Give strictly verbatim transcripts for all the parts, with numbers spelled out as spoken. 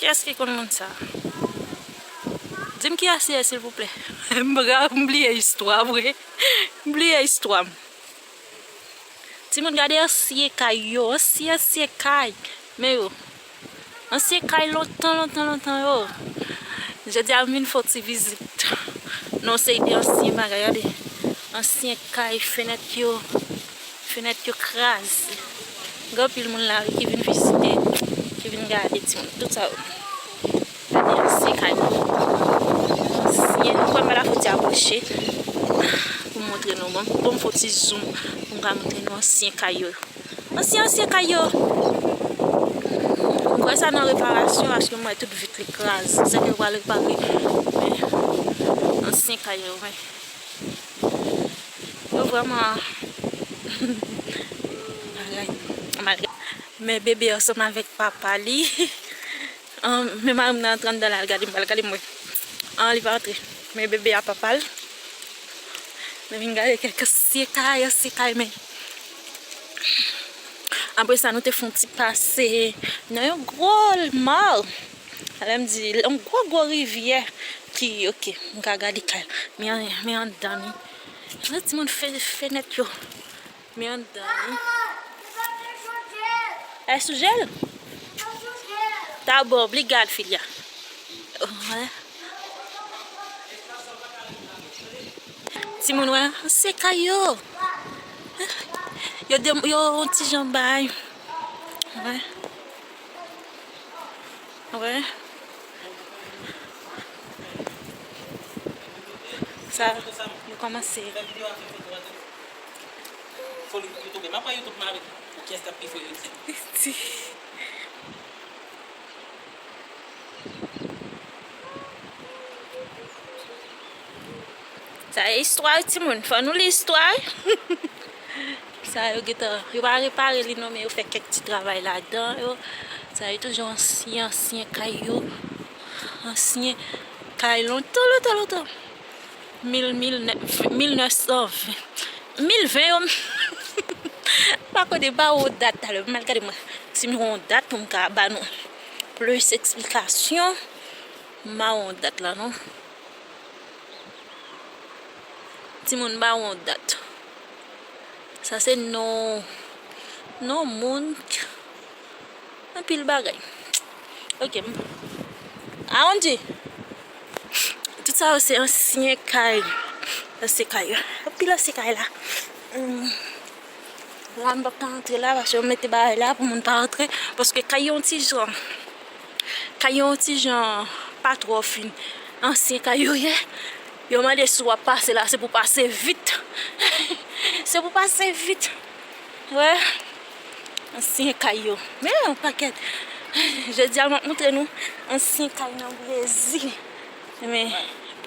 Kiyès ki konn moun sa? Di m kiyès li ye, silvouplè. M bliye istwa vre. M bliye istwa m. Timoun, gade ansyen kay yo, ansyen, ansyen kay. Men yo, ansyen kay lontan, lontan, lontan yo. Jodi a m vin fè yon ti vizit nan yon seri de ansyen bagay, gade. Ansyen kay, fenèt yo, fenèt yo kraze. Gen anpil moun la wi ki vin vizite, ki vin gade timoun. Tout sa yo. Gade ansyen kay nou. Ansyen, m kwè m pa ta fouti apwoche pou m montre nou. Bon, bon, m fouti zoom pou m ka montre nou ansyen kay yo. Ansyen, ansyen kay yo. M kwè sa nan reparasyon, paske m wè tout vit li kraze. Se ke yo pral repare. Men, ansyen kay yo, men. Yo vrèman bagay. Men bebe ansanm avèk papa li. An, men mari m nan antrenn dan la, al gade m, al gade m wè. An, li pa antre. Men bebe a papa l. Men vin gade kèk ansyen kay, ansyen kay, men. Apre sa, nou te fè yon ti pase nan yon gwo mar. Lè m di, yon gwo, gwo rivyè ki, oke, m ka gade kay. Men, men anndan li. Gade timoun fè fenèt yo. Men anndan li. Ay sou jèl? Ta bon, obligat, filya. Wè. Timoun, wè, se kay yo. Yo de, yo yon ti jan bay. Wè. Wè. Sa, nou kòmanse. Foli YouTube, m ap pran YouTube m avèk kiyès k ap pi fò YouTube. Sa e istwa wi, timoun. Fò nou li istwa wi. Sa yo gentan, yo pa repare li non, men yo fè kèk ti travay ladan yo. Sa yo toujou ansyen, ansyen kay yo. Ansyen kay lontan, lontan, lontan. Mil, mil nèf, mil nèf san ven. Mil ven yo. M pa konnen, m pa wè yon dat talè. M al gade mwen. Si m wè yon dat pou m ka ba nou plis eksplikasyon. M pa wè yon dat la non. Timoun, m pa wè yon dat. Sa se non, non moun. Anpil bagay. Ok. Awondi. Tout sa yo se ansyen kay. Ansyen kay. Anpil ansyen kay la. Hmm. La, m p ap ka antre la, paske yo mete bagay la pou moun pa antre. Paske kay yo yon ti jan. Kay yo yon ti jan pa twò fin. Ansyen kay yo ye. Yo mande si w ap pase la, se pou pase vit. Se pou pase vit. Wè. Ansyen kay yo. Men yon pakèt. Jodi a, m ap montre nou ansyen kay nan Brezil. Men,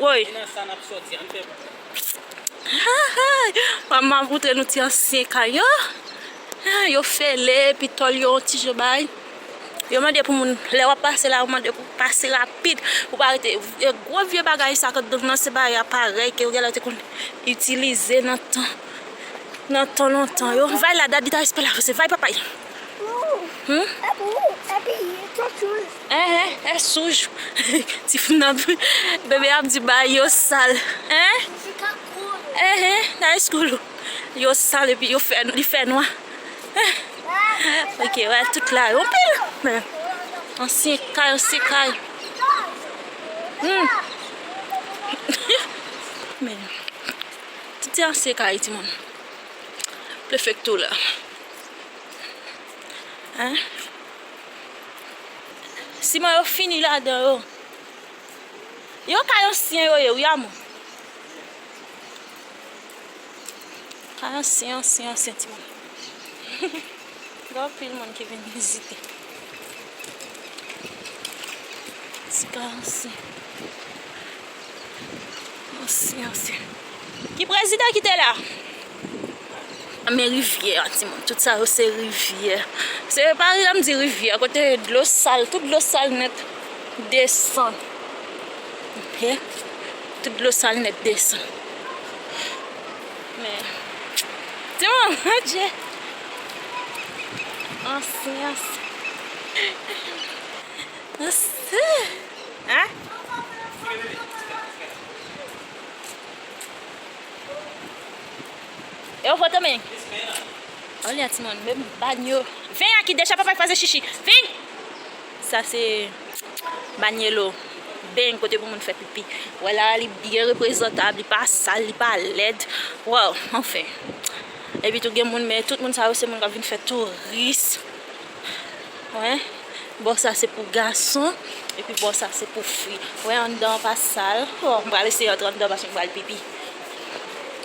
woy. E nan sa n ap sòti, ann fè. M ap montre nou ti ansyen kay yo. Yo fele, epi tòl yo, yon ti jan bay. Yo mande pou moun, lè w ap pase la, yo mande pou w pase rapid, pou w pa rete. E gwo vye bagay sa k nan se bagay aparèy ke yo genlè te konn itilize nan tan, nan tan lontan yo. Vay la, daddy ta espè l avanse. Vay, papay. Hmm? Enhen, e souj. Ti fi nan bebe ap di bagay yo sal. Hein? Enhen, nan school. Yo sal epi yo fè, li fè nwa. Ok, wè, tout la yo anpil. Men, ansyen kay, ansyen kay. Hmm. Men, tout se ansyen kay, timoun. Prefekto la. Hein? Siman yo fini ladan yo. Yo kay ansyen yo ye, wi, amou. Kay ansyen, ansyen, ansyen, timoun. Gen anpil moun ki vin vizite. Ti kay ansyen. Ansyen, ansyen. Ki prezidan ki te la? Men rivyè a, timoun. Tout sa yo se rivyè. Se pa lè m di rivyè, kote dlo sal, tout dlo sal nèt desann. Ok? Tout dlo sal nèt desann. Men, timoun, Bondye. Ansyen, ansyen. Ans-, Hein? Yo, foto men. Olè timoun, menm banyo. Vin aki deja papa faze chichi. Vin! Sa se banyelo. Beny kote pou moun fè pipi. Wè la, li byen reprezantab, li pa sal, li pa lèd. Wow, anfen. Epi tou gen moun, men tout moun sa yo se moun k ap vin fè touris. Wè. Bò sa se pou gason, epi bò sa se pou fi. Wè, anndan an pa sal. Oh, m pral eseye antre anndan paske m pral pipi.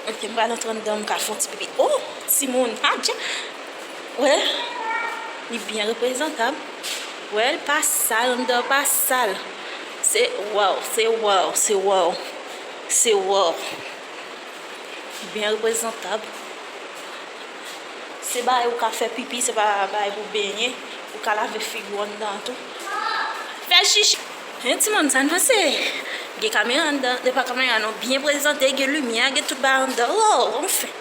Ok, m pral antre anndan, m ka fè yon ti pipi. Oh, timoun. Ah, dja. Wè, li byen reprezantab. Wè, li pa sal, anndan an pa sal. Se wow, se wow, se wow. Se wow. Byen reprezantab. Se bagay ou ka fè pipi, se pa bagay pou benyen. Ou ka lave figi w anndan tou. Fè chichi. Hen, timoun, sa n panse? Gen kamera anndan, se pa kamera non, byen prezante, gen limyè, gen tout bagay anndan. Oh, anfen.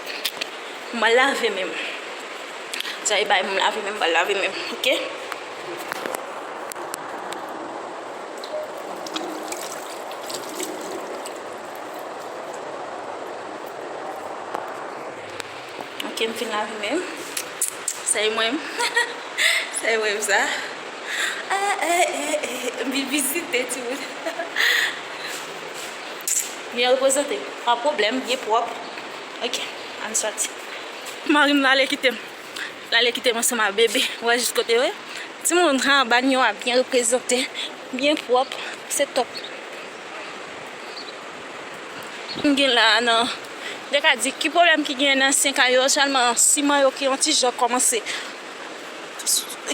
M pral lave men m. Sa e bay pou m lave men m, m pral lave men m, ok? Ok, m fin lave men m. Sa e mwen. Sa e mwen sa. Ah, eh, eh, eh, m vin vizite timoun. Byen reprezante. Pa pwoblèm, byen pwòp. Ok, ann sòti. Mari m ale kite m. L ale kite m ansanm ak bebe. Ou wè jis kote yo ye? Timoun, ha, banyo a byen reprezante, byen pwòp, se top. M gen la nan, m te ka di ki pwoblèm ki genyen nan ansyen kay yo, sèlman siman yo ki yon ti jan kòmanse,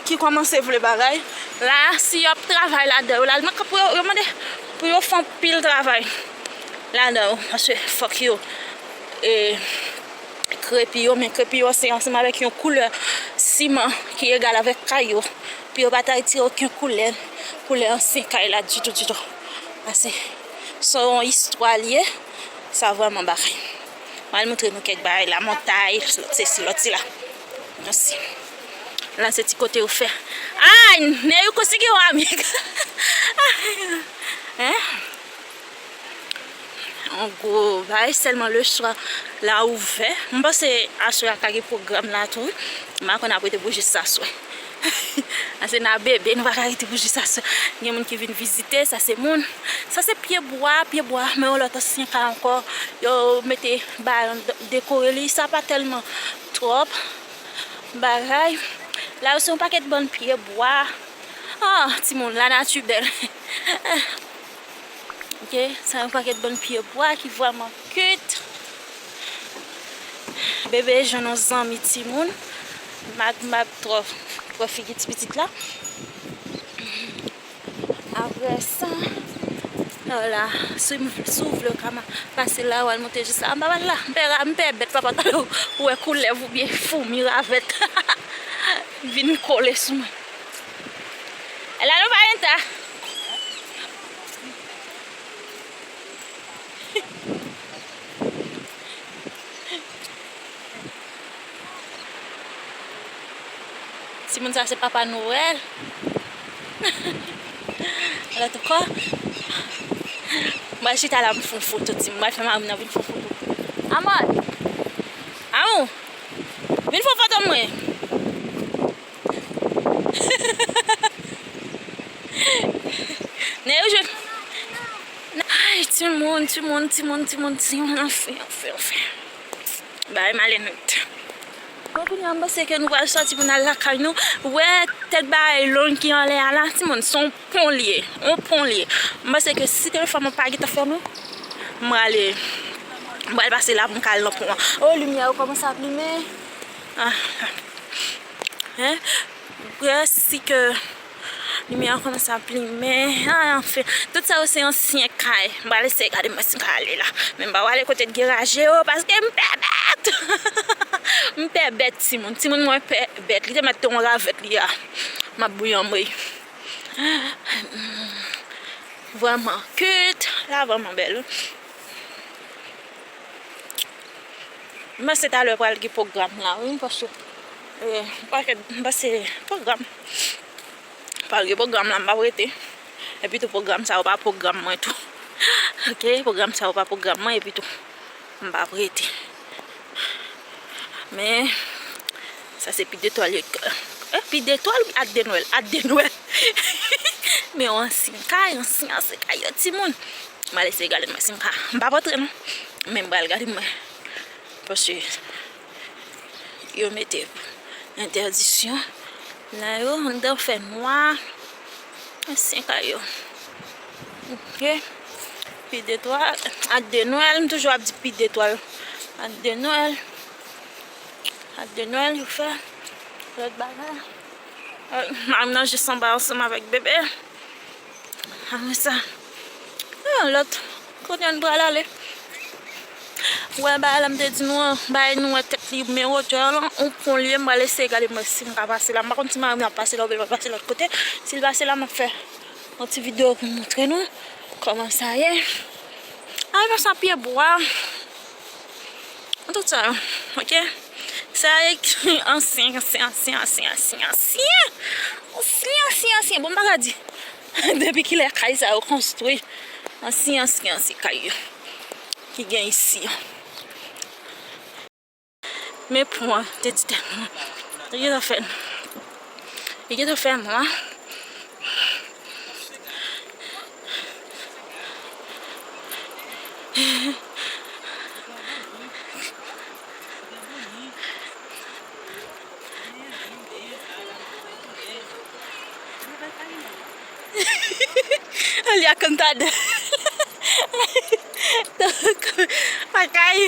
ki kòmanse vle bagay. La, si y ap travay ladan yo, la, mwen ka pou yo, yo mande pou yo fè anpil travay ladan yo, paske fòk yo, e, krepi yo, men krepi yo se ansanm avèk yon koulè siman ki egal avèk kay yo. Pou yo pa ta retire okenn koulè, koulè ansyen kay la ditou, ditou. Pase se yon istwa li ye, sa vrèman bagay. Mwen al montre nou kèk bagay la, montay, lòt sesi, lòt sila. Mèsi. La se ti kote yo fè. Ay, Neyou konsi gen yon amig. Hein? Yon gwo bagay, sèlman le swa la ouvè. M panse aswè a ka gen pwogram la tou wi. M pa konn ap rete pou jis aswè. Ase nan bebe, nou pa ka rete pou jis aswè. Gen moun ki vin vizite, sa se moun. Sa se pye bwa, pye bwa, men yon lòt ansyen kay ankò. Yo mete bagay, dekore li, sa pa tèlman twòp bagay. La yo se yon pakèt bann pye bwa. Ah, timoun, la nati bèl. Ok, sa yon pakèt bann pye bwa ki vrèman cute. Bebe jwenn yon zanmi timoun. M ap, m ap twò, twò figi ti pitit la. Apre sa, la, si, si w vle w ka ma-, pase la, w al monte jis la. M pa pral la. M pè ra-, m pè bèt, papa, talè w wè koulèv oubyen foumi, ravèt vin kole sou mwen. E la nou pa gen ta. Timoun sa se Papa Nwèl. Lòt ankò. M pral chita la pou m fè yon foto, timoun. M pral fè mari m nan vin fè yon foto. Amòd! Amou! Vin fè yon foto mwen! Nèg yo jwenn. Ay, timoun, timoun, timoun, timoun, timoun, anfen, anfen, anfen. Bagay malen nèt. Bon, kounye a, m panse ke nou pral sòti pou n al lakay nou. Ou wè tèt bagay long ki anlè a la, timoun, se yon pon li ye. Yon pon li ye. M panse ke si telefòn mwen pa gentan fèmen, m prale, m pral pase la pou m ka al nan pon an. Oh, limyè yo kòmanse ap limen. Ah. Hein? Prèske limyè a kòmanse ap limen. Ah, anfen, tout sa yo se ansyen kay. M pral eseye gade mwen si m ka ale la. Men m pa prale kote t gen raje yo, paske m pè bèt. M pè bèt, timoun. Timoun mwen pè bèt. Li te mèt te yon ravèt li a. M ap bouyi anmwey. Vrèman cute. La vrèman bèl, wi. M panse talè pral gen pwogram la, wi, m panse, e, m panse, m panse pwogram. Pral gen pwogram la, m p ap rete. Epi tou, pwogram sa yo pa pwogram mwen tou. Ok, pwogram sa yo pa pwogram mwen, epi tou, m pa prete. Men, sa se pi detwal yo. Eh, pi detwal, wi, at de Nwèl, at de Nwèl. Men yon ansyen kay, ansyen, ansyen kay yo, timoun. M al eseye gade mwen si m ka. M pa antre non. Men m pral gade mwen. Paske yo mete entèdisyon la yo, anndan fè nwa. Ansyen kay yo. Ok. Pi detwal, at de Nwèl, m toujou ap di pi detwal. At de Nwèl. At de Nwèl, yo fè lòt bagay. Euh, m al nan jis anba ansanm avèk bebe. Apre sa, yon lòt kote n pral ale. Ou wè bagay la m te di nou an, bagay nou wè tèt li men wotè lan, yon pon li ye, m pral eseye gade mwen si m ka pase la. M pa konn si mari m ap pase la oubyen l pral pase lòt kote. Si l pase la, m ap fè yon ti videyo pou m montre nou kòman sa ye. Ay, men sa pye bwa. Tout sa, ok? Sa e ansyen, ansyen, ansyen, ansyen, ansyen, ansyen. Ansyen, ansyen, ansyen, ansyen. Bon, m pa ka di. Depi kilè kay sa yo konstwi? Ansyen, ansyen, ansyen kay yo ki gen isi an. Men pon an, te di tèt mwen. Li gentan fè, li gentan fè nwa. Li a kanta de. Akay.